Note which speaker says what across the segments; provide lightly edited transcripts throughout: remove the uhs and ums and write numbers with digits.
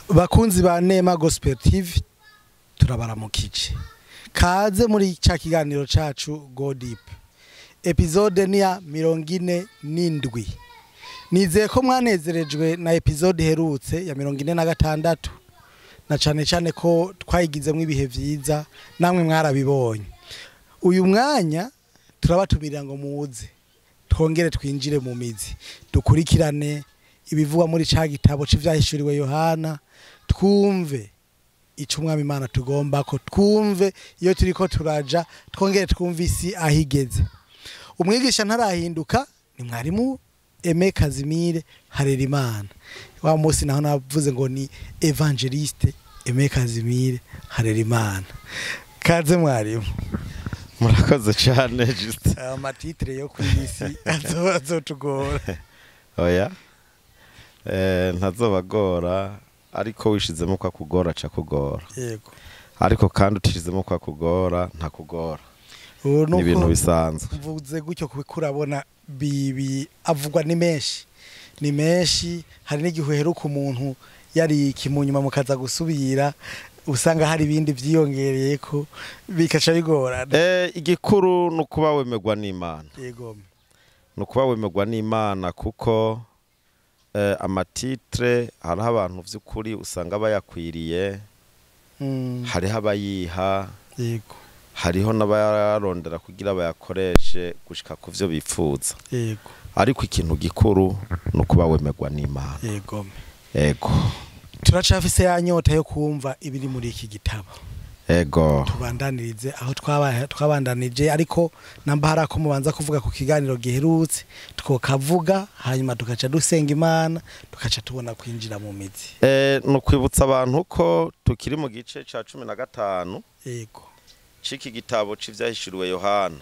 Speaker 1: Bakunzi ba Nema Gospel TV, turabaramukije. Kaze muri ca kiganiro cacu Go Deep. Episode ni ya 47. Nizeye ko mwanezerejwe na episode iherutse ya 46, na cane cane ko twayigizemwo ibihe vyiza, namwe mwarabibonye. Uyu mwanya turabatumira ngo muze twongere twinjire mu mizi, dukurikirane ibivugwa muri ca gitabo c'ivyahishuriwe Yohana, twumve ico Umwami Imana tugomba ko twumve iyo turiko turaja, twongere twumve isi ahigeze. Umwigisha ntarahinduka, ni mwarimu Aime Kazimire Harerimana. Wa munsi naho navuze ngo ni Evangeliste Aime Kazimire Harerimana. Kaze mwarimu.
Speaker 2: Murakoze cyane Justin.
Speaker 1: Amatitre yo kw'isi azotugora.
Speaker 2: Oya. Ntazobagora, ariko wishizemo kwa kugora ca kugora.
Speaker 1: Yego.
Speaker 2: Ariko kandi utishizemo kwa kugora ntakugora. Ni ibintu bisanzwe.
Speaker 1: Mvuze gutyo kubikurabona bibi avugwa ni menshi. Ni menshi, hari n'igihe uheruka umuntu yari kimunyuma mukaza gusubira, usanga hari ibindi vyiyongereye ko bikaca bigorana.
Speaker 2: Igikuru nukuba wemerwa n'Imana.
Speaker 1: Yego.
Speaker 2: Nukuba wemerwa n'Imana kuko amatitre hariho abantu vy'ukuri usanga bayakwiriye, hariho abayiha,
Speaker 1: yego,
Speaker 2: hariho n'abayarondera kugira bayakoreshe gushika ku vyo bipfuza.
Speaker 1: Yego.
Speaker 2: Ariko ikintu gikuru nukuba wemerwa n'Imana.
Speaker 1: Yego.
Speaker 2: Yego.
Speaker 1: Turacafise ya nyota yo kumva ibiri muri iki gitabo.
Speaker 2: Ego.
Speaker 1: Tubandanirize aho twabandanije, ariko namba hari ako mubanza kuvuga ku kiganiro giherutse twokavuga, hanyuma tukaca dusenga Imana, tukaca tubona kwinjira mu mizi.
Speaker 2: No kwibutsa abantu ko tukiri mu gice ca 15.
Speaker 1: Yego.
Speaker 2: Ciki gitabo c'ivyahishuriwe Yohana.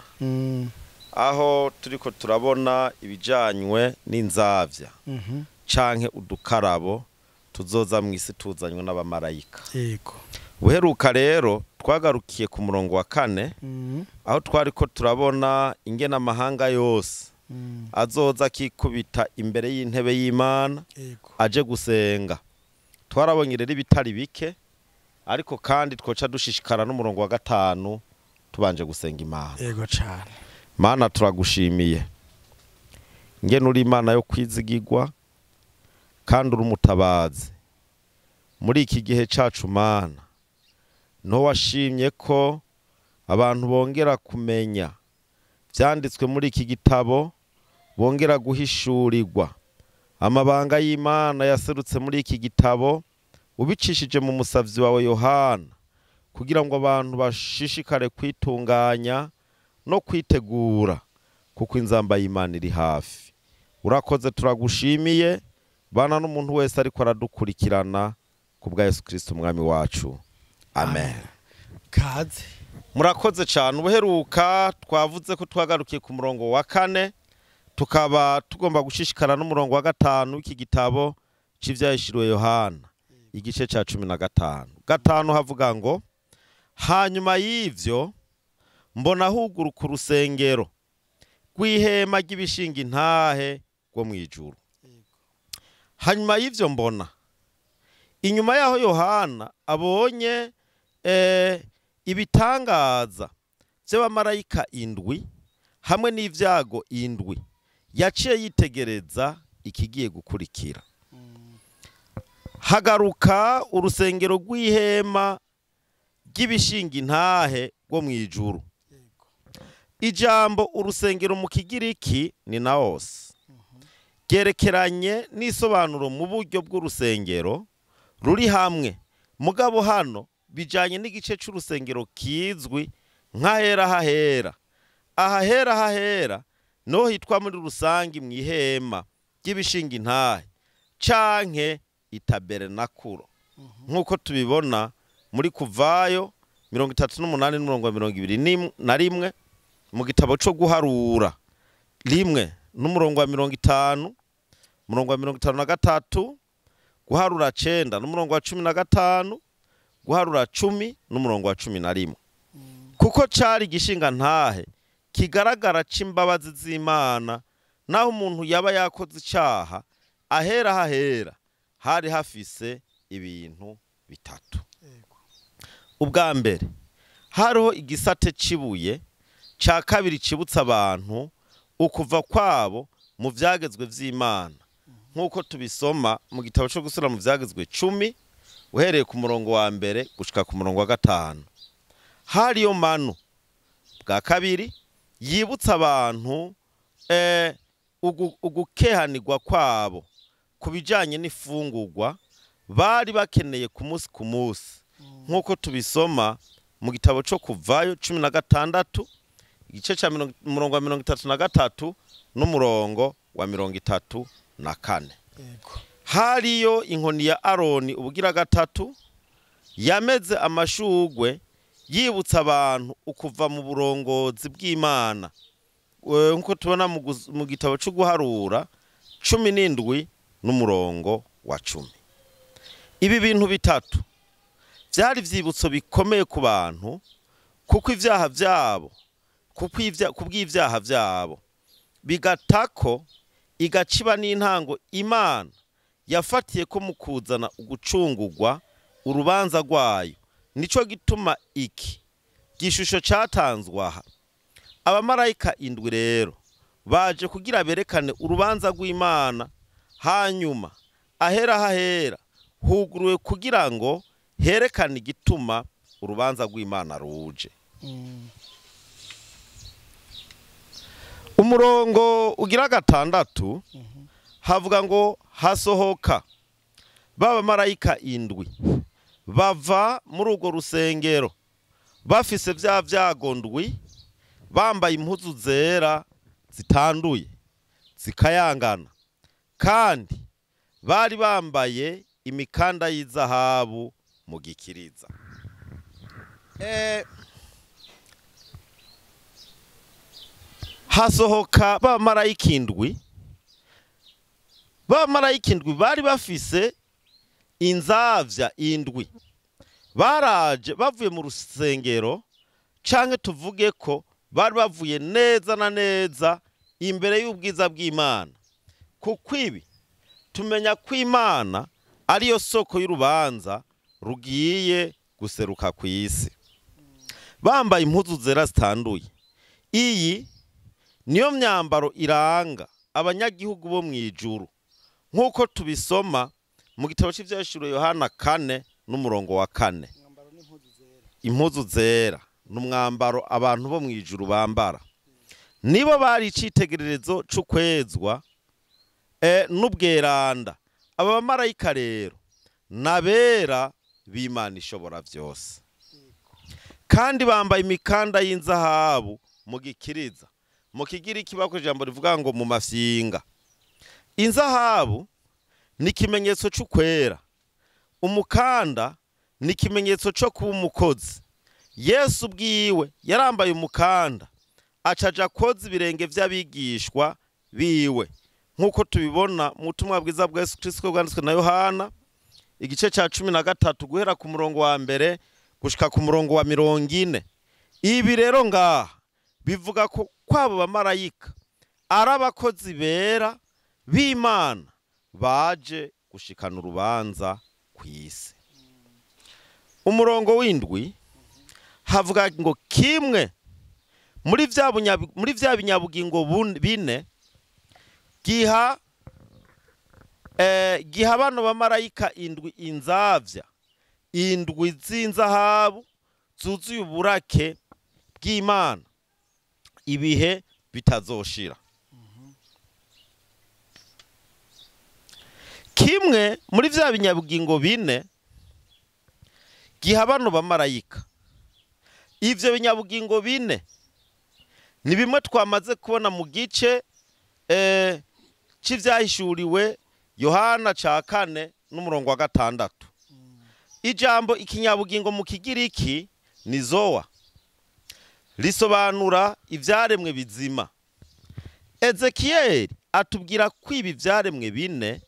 Speaker 2: Aho turiko turabona ibijanywe n'inzavya. Canke udukarabo tuzoza mw'isi tuzanywe n'abamarayika.
Speaker 1: Yego.
Speaker 2: Uheruka rero twagarukiye ku murongo wa 4, aho twariko turabona ingena amahanga yose azoza akikubita imbere y'intebe y'Imana aje gusenga. Twarabonye rero ibitari bike, ariko kandi twoca dushishikara n'umurongo wa 5 tubanje gusenga Imana.
Speaker 1: Yego cyane.
Speaker 2: Mana turagushimiye ingene uri Imana yo kwizigirwa kandi uri umutabazi muri iki gihe cacu. Mana, no washimye ko abantu bongera kumenya vyanditswe muri iki gitabo, bongera guhishurirwa amabanga y'Imana yaserutse muri iki gitabo ubicishije mu musavyi wawe Yohana, kugira ngo abantu bashishikare kwitunganya no kwitegura, kuko inzamba y'Imana iri hafi. Urakoze, turagushimiye. Bana n'umuntu wese ariko aradukurikirana ku bwa Yesu Kristo umwami wacu. Amen.
Speaker 1: Kaze.
Speaker 2: Murakoze cyane. Ubuheruka twavuze ko twagarukiye ku murongo wa 4, tukaba tugomba gushishikara n'umurongo wa 5 w'iki gitabo c'ivyahishuriwe Yohana, igice ca 15. 5 havuga ngo: hanyuma y'ivyo mbona huguruka urusengero rw'ihema ry'ibishinga intahe rwo mw'ijuru. Hanyuma y'ivyo mbona inyuma yaho Yohana abonye ibitangaza by'abamarayika 7 hamwe n'ivyago 7, yaciye yitegereza ikigiye gukurikira. Hagaruka urusengero rw'ihema ry'ibishinga intahe rwo mw'ijuru. Ijambo urusengero mu Kigiriki ni naos, ryerekeranye n'isobanuro mu buryo bw'urusengero ruri hamwe, mugabo hano bijanye n'igice c'urusengero kizwi nk'ahera hahera. Ahahera hahera no hitwa muri rusangi mw'ihema ry'ibishinga intahe canke itabernakulo, nkuko tubibona muri Kuvayo 38 n'umurongo 21 mu gitabo co guharura 1 n'umurongo wa 50, umurongo wa 53, guharura 9 n'umurongo wa 15, guharura 10 n'umurongo wa 11. Kuko cari gishinga ntahe kigaragara c'imbabazi z'Imana, naho umuntu yaba yakoze icaha ahera hahera hari hafise ibintu bitatu. Ubwa mbere hariho igisate cibuye ca kabiri cibutsa abantu ukuva kwabo mu vyagezwe vy'Imana, nk'uko tubisoma mu gitabo cyo gusura mu vyagezwe 10 uhereye ku murongo wa mbere gushika ku murongo wa 5. Hariyo manu bwa kabiri yibutsa abantu ugukehanirwa kwabo kubijanye n'ifungurwa bari bakeneye ku munsi ku munsi, nk'uko tubisoma mu gitabo cyo kuvayo 16 igice ca murongo wa 33 n'umurongo wa 34. Hariyo inkoni ya Aroni ubugira gatatu yameze amashugwe yibutsa abantu ukuva mu burongozi bw'Imana, nkuko tubona mu gitabo cyo guharura 17 n'umurongo wa 10. Ibi bintu bitatu byari vyibutso bikomeye ku bantu, kuko ivyaha vyabo, kuko kubw'ivyaha vyabo bigatako igaciba n'intango Imana yafatiye ko mu kuzana ugucungurwa urubanza rwayo. Nico gituma iki gishusho catanzwe aha. Abamarayika indwi rero baje kugira berekane urubanza rw'Imana, hanyuma ahera hahera huguruwe kugira ngo herekane igituma urubanza rw'Imana ruje. Umurongo ugira gatandatu havuga ngo hasohoka baba marayika indwi bava muri urwo rusengero bafise vya vyago ndwi, bambaye impuzu zera zitanduye zikayangana, kandi bari bambaye imikanda y'izahabu mu gikiriza. Hasohoka ba marayika indwi, ba marayika indwi bari bafise inzavya indwi, baraje bavuye mu rusengero, canke tuvuge ko bari bavuye neza na neza imbere y'ubwiza bw'Imana. Kuko ibi tumenya ko Imana ariyo soko y'urubanza rugiye guseruka ku isi. Bambaye impuzu zera zitanduye. Iyi niyo myambaro iranga abanyagihugu bo mwijuru, nkuko tubisoma mu gitabo cy'ivyahishuriwe Yohana 4 n'umurongo wa 4. Impuzu zera n'umwambaro abantu bo mwijuru bambara. Nibo bari icitegererezo c'ukwezwa n'ubweranda. Aba bamarayika rero nabera b'Imana ishobora vyose, kandi bambaye imikanda y'inzahabu mu gikiriza. Mu kigiriki bakoresheje ijambo rivuga ngo mu mafyinga. Inzahabu ni ikimenyetso c'ukwera, umukanda ni ikimenyetso co kuba umukozi. Yesu ubwiwe yarambaye umukanda acaja koza ibirenge vy'abigishwa biwe, nkuko tubibona mu butumwa bwiza bwa Yesu Kristo bwanditswe na Yohana igice ca 13 guhera ku murongo wa mbere gushika ku murongo wa 40. Ibi rero ngaha bivuga ko kwabo bamarayika ari abakozi bera b'Imana baje gushikana urubanza ku isi. Umurongo w'indwi havuga ngo kimwe muri vya binyabugingo bine giha bano bamarayika indwi inzavya indwi z'inzahabu zuzuye uburake bw'Imana ibihe bitazoshira. Kimwe muri vya binyabugingo bine giha bano bamarayika. Ivyo binyabugingo bine ni bimwe twamaze kubona mu gice c'ivyahishuriwe Yohana ca 4 n'umurongo wa 6. Ijambo ikinyabugingo mu kigiriki ni zoa, risobanura ivyaremwe bizima. Ezekiel atubwira ko ibi vyaremwe bine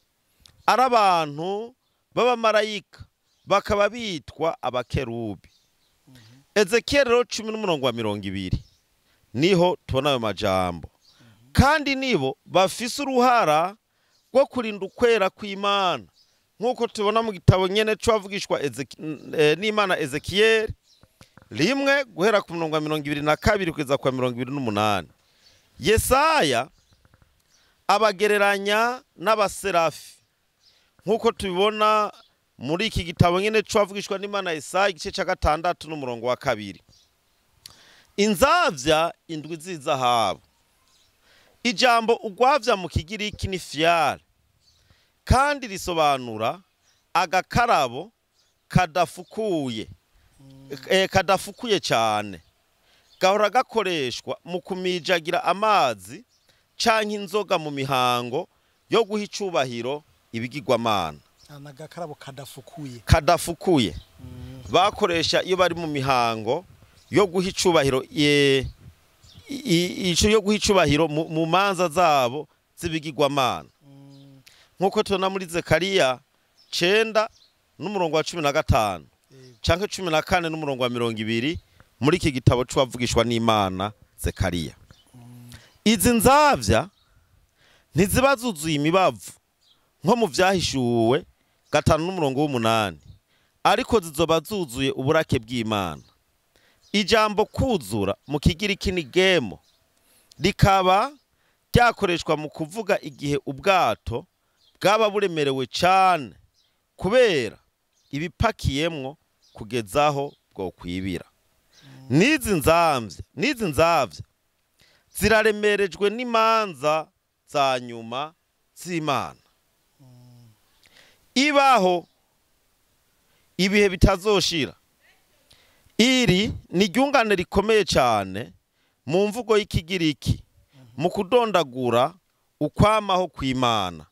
Speaker 2: ari abantu b'abamarayika bakaba bitwa abakerubi. Ezekiel rero 10 n'umurongo wa 20 niho tubona ayo majambo. Kandi nibo bafise uruhara rwo kurinda ukwera kw'Imana Nk'uko tubona mu gitabo nyene c'uwavugishwa n'Imana Ezekiyeli 1 guhera ku murongo wa 22 kugeza ku 28. Yesaya abagereranya n'abaserafi nk'uko tubibona muri iki gitabo nyene c'uwavugishwa n'Imana Yesaya igice ca 6 n'umurongo wa 2. Inzavya indwi z'izahabu. Ijambo ugwavya mu Kigiriki ni fiale, kandi risobanura agakarabo kadafukuye, kadafukuye cyane, gahora gakoreshwa mu kumijagira amazi canke inzoga mu mihango yo guha icubahiro ibigirwamana.
Speaker 1: Agakarabo kadafukuye,
Speaker 2: kadafukuye bakoresha iyo bari mu mihango yo guha icubahiro yo guha icubahiro mu manza zabo z'ibigirwamana. Nkuko tubona muri Zekariya 9 n'umurongo wa 15 canke 14 n'umurongo wa 20 muri iki gitabo c'uwavugishwa n'Imana Zekariya. Izi nzavya ntiziba zuzuye imibavu nko mu vyahishuwe 5 n'umurongo w'8, ariko zizoba zuzuye uburake bw'Imana. Ijambo kuzura mu Kigiriki ni gemo, rikaba ryakoreshwa mu kuvuga igihe ubwato bwaba buremerewe cyane kubera ibipakiyemwo kugezaho bwo kwibira. N'izi nzavya ziraremerejwe n'imanza za nyuma z'Imana. Ibaho ibihe bitazoshira. Iri ni iryungane rikomeye cyane mu mvugo y'Ikigiriki mu kudondagura ukwamaho kw'Imana.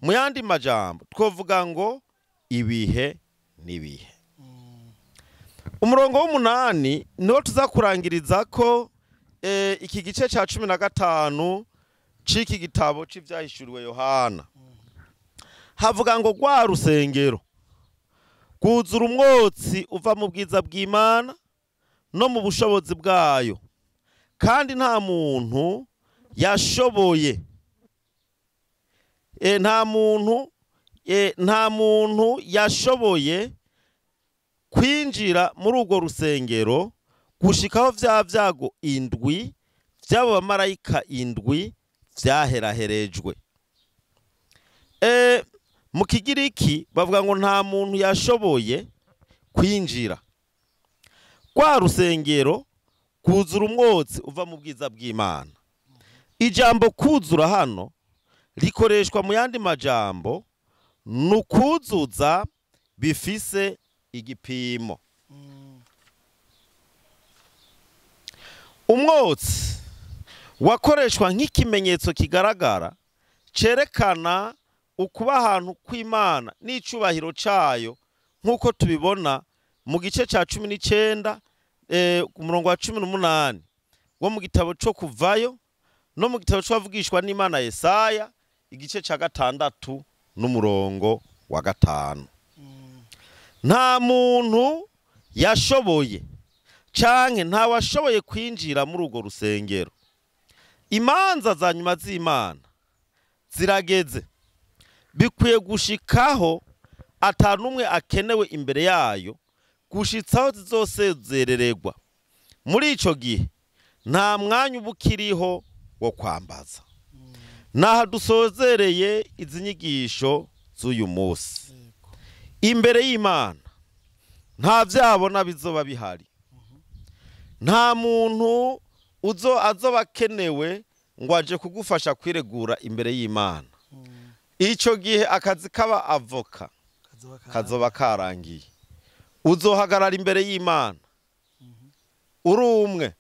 Speaker 2: Mu yandi majambo twovuga ngo ibihe n'ibihe. Umurongo w'umunani niwo tuzakurangiriza ko iki gice ca 15 c'iki gitabo c'ivyahishuriwe Yohana. Havuga ngo rwa rusengero rwuzura umwotsi uva mu bwiza bw'Imana no mu bushobozi bwayo, kandi nta muntu yashoboye nta muntu yashoboye kwinjira muri urwo rusengero gushikaho vya vyago indwi vy'abo bamarayika indwi vyaheraherejwe. Mu Kigiriki bavuga ngo nta muntu yashoboye kwinjira. Kwa rusengero kuzura umwotsi uva mu bwiza bw'Imana. Ijambo kuzura hano rikoreshwa mu yandi majambo nukuzuza bifise igipimo. Umwotsi wakoreshwa nk'ikimenyetso kigaragara cerekana ukuba ahantu kw'Imana n'icubahiro cayo, nk'uko tubibona mu gice ca 19 ku murongo wa 18 wo mu gitabo co Kuvayo no mu gitabo c'uwavugishwa n'Imana Yesaya igice ca 6 n'umurongo wa 5. Nta muntu yashoboye canke nta washoboye kwinjira muri urwo rusengero. Imanza za nyuma z'Imana zirageze, bikwiye gushikaho atanumwe akenewe imbere yayo gushitsaho zizosezerererwa. Muri ico gihe nta mwanya ubukiriho wo kwambaza. Naha dusozereye izi nyigisho z'uyu munsi. Imbere y'Imana nta vyabona bizoba bihari, nta muntu azoba akenewe ngo aje kugufasha kwiregura imbere y'Imana. Ico gihe akazi kaba avoka kazoba karangiye. Uzohagarara imbere y'Imana uri umwe,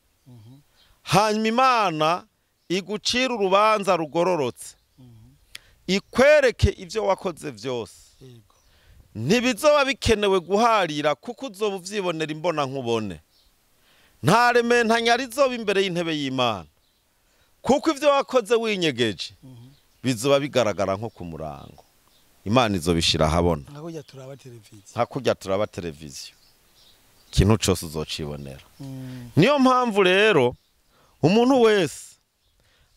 Speaker 2: hanyuma Imana igucira urubanza rugororotse, ikwereke ivyo wakoze vyose. Ntibizoba bikenewe guharira kuko uzoba uvyibonera imbona nkubone. Nta rementanya rizoba imbere y'intebe y'Imana, kuko ivyo wakoze winyegeje bizoba bigaragara nko ku murango. Imana izobishira ahabona. Nka turaba televiziyo, ikintu cose uzocibonera. Niyo mpamvu rero umuntu wese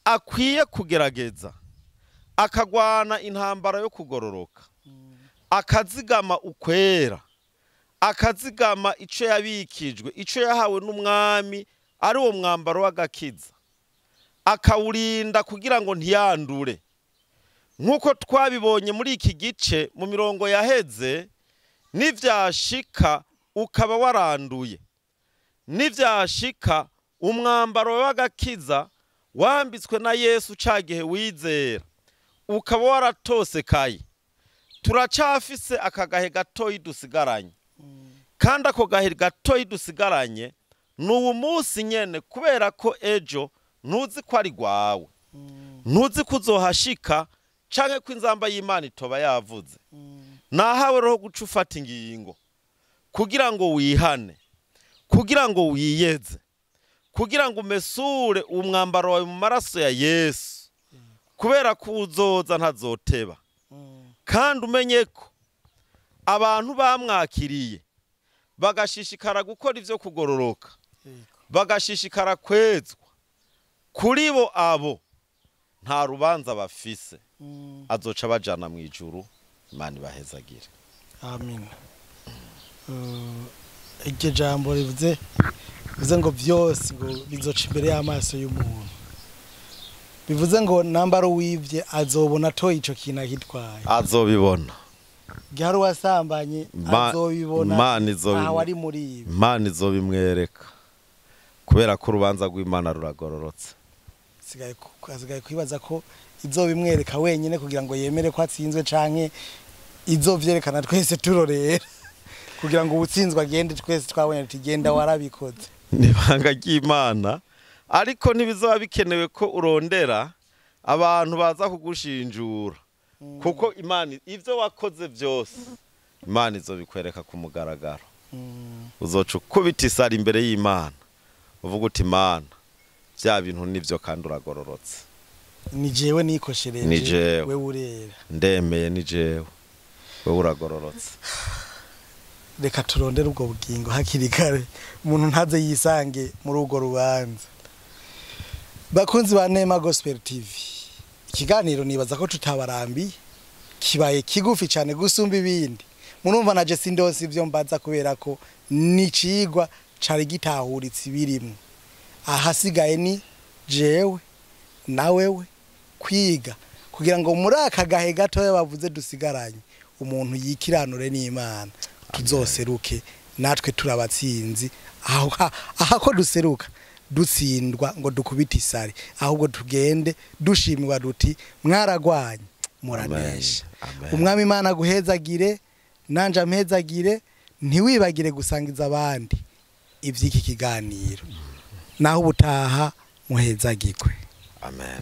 Speaker 2: akwiye kugerageza akagwana intambara yo kugororoka, akazigama ukwera, akazigama ico yabikijwe, ico yahawe n'umwami ari wo mwambaro w'agakiza, akawurinda kugira ngo ntiyandure. Nk'uko twabibonye muri iki gice mu mirongo yaheze, nivyashika ukaba waranduye, nivyashika umwambaro w'agakiza wambitswe na Yesu ca gihe wizera ukaba waratosekaye, turacafise akagahe gatoyi dusigaranye. Kandi ako gahe gatoyi dusigaranye ni uwu munsi nyene, kubera ko ejo ntuzi ko ari gwawe, ntuzi ko uzohashika canke ko inzamba y'Imana itoba yavuze. Nahawe roho guca ufata ingingo kugira ngo wihane, kugira ngo wiyeze, kugira ngo umesure umwambaro wawe mu maraso ya Yesu, kubera ko uzoza ntazoteba. Kandi umenye ko abantu bamwakiriye bagashishikara gukora ivyo kugororoka, bagashishikara kwezwa, kuri bo abo nta rubanza bafise, azoca bajana mu ijuru. Imana ibahezagire.
Speaker 1: Amen. Iryo jambo rivuze ngo vyose ngo bizoca imbere y'amaso y'umuntu, bivuze ngo nambaro wivye azobona to ico kintu akitwaye,
Speaker 2: azobibona.
Speaker 1: Gihari wasambanye azobibona, aho ari muri ibi
Speaker 2: Imana izobimwereka, kubera ko urubanza rw'Imana ruragororotse.
Speaker 1: Asigaye kwibaza ko izobimwereka wenyine kugira ngo yemere ko atsinzwe, canke izovyerekana twese turorera kugira ngo ubutsinzwe agende twese twabonye tugenda warabikoze.
Speaker 2: Ni ibanga ry'Imana, ariko ntibizoba bikenewe ko urondera abantu baza kugushinjura, kuko Imana ivyo wakoze byose Imana izobikwereka ku mugaragaro. Uzoca ukubita isari imbere y'Imana uvuga uti Imana bya bintu nivyo kandi uragororotse,
Speaker 1: ni jewe nikoshereje, wewe urera,
Speaker 2: ndemeye ni jewe, wewe uragororotse.
Speaker 1: Reka turondere ubwo bugingo hakiri kare, umuntu ntaze yisange muri urwo rubanza. Bakunzi ba Neema Gospel TV, ikiganiro nibaza ko tutabarambi kibaye kigufi cyane gusumba ibindi. Murumva naje sindose ivyo mbaza kubera ko nicigwa cari gitahuritse ibirimwe. Ahasigaye ni jewe na wewe kwiga kugira ngo muri aka gahe gatoya bavuze dusigaranye umuntu yikiranure n'Imana, tuzoseruke natwe turabatsinzi. Aho ko duseruka dutsindwa ngo dukubite isari, ahubwo tugende dushimwa duti mwaragwanye muranesha. Umwami Imana aguhezagire, nanje ampezagire, ntiwibagire gusangiza abandi ivy'iki kiganiro. Naho ubutaha muhezagirwe.
Speaker 2: Amen.